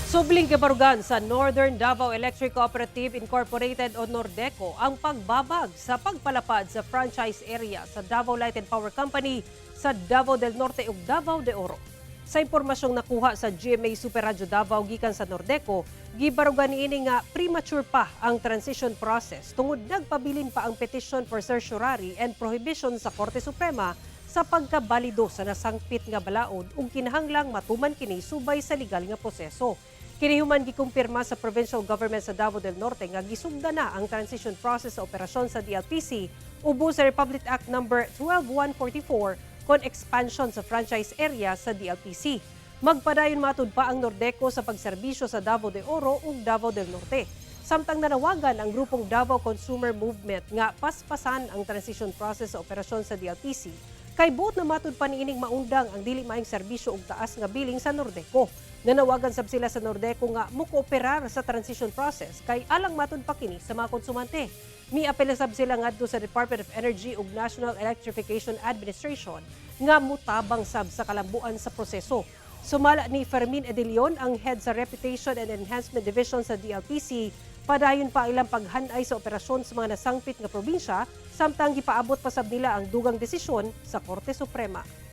Subling gibarugan sa Northern Davao Electric Cooperative Incorporated o Nordeco ang pagbabag sa pagpalapad sa franchise area sa Davao Light and Power Company sa Davao del Norte ug Davao de Oro. Sa impormasyong nakuha sa GMA Super Radyo Davao gikan sa Nordeco, gibarugan niini nga premature pa ang transition process tungod nagpabilin pa ang petition for certiorari and prohibition sa Korte Suprema sa pagkabalido sa nasangpit nga balaod ug kinahanglang matuman kini subay sa legal nga proseso. Kini human gikumpirma sa provincial government sa Davao del Norte nga gisugda na ang transition process sa operasyon sa DLPC ubos sa Republic Act Number 12144 kon expansion sa franchise area sa DLPC. Magpadayon matud pa ang Nordeco sa pagserbisyo sa Davao de Oro ug Davao del Norte. Samtang nanawagan ang grupong Davao Consumer Movement nga paspasan ang transition process sa operasyon sa DLPC kay buot na matud pa niining maundang ang dili maayong serbisyo ug taas nga billing sa Nordeco. Nanawagan sab sila sa Nordeco nga mukooperar sa transition process kay alang matud pa kini sa mga konsumante. Miapela sab sila ngadto sa Department of Energy ug National Electrification Administration nga mutabang sab sa kalambuan sa proseso. Sumala ni Fermin Edilion, ang head sa Reputation and Enhancement Division sa DLPC, padayon pa ilang paghanay sa operasyon sa mga nasangpit nga probinsya samtang gipaabot pa sab nila ang dugang desisyon sa Korte Suprema.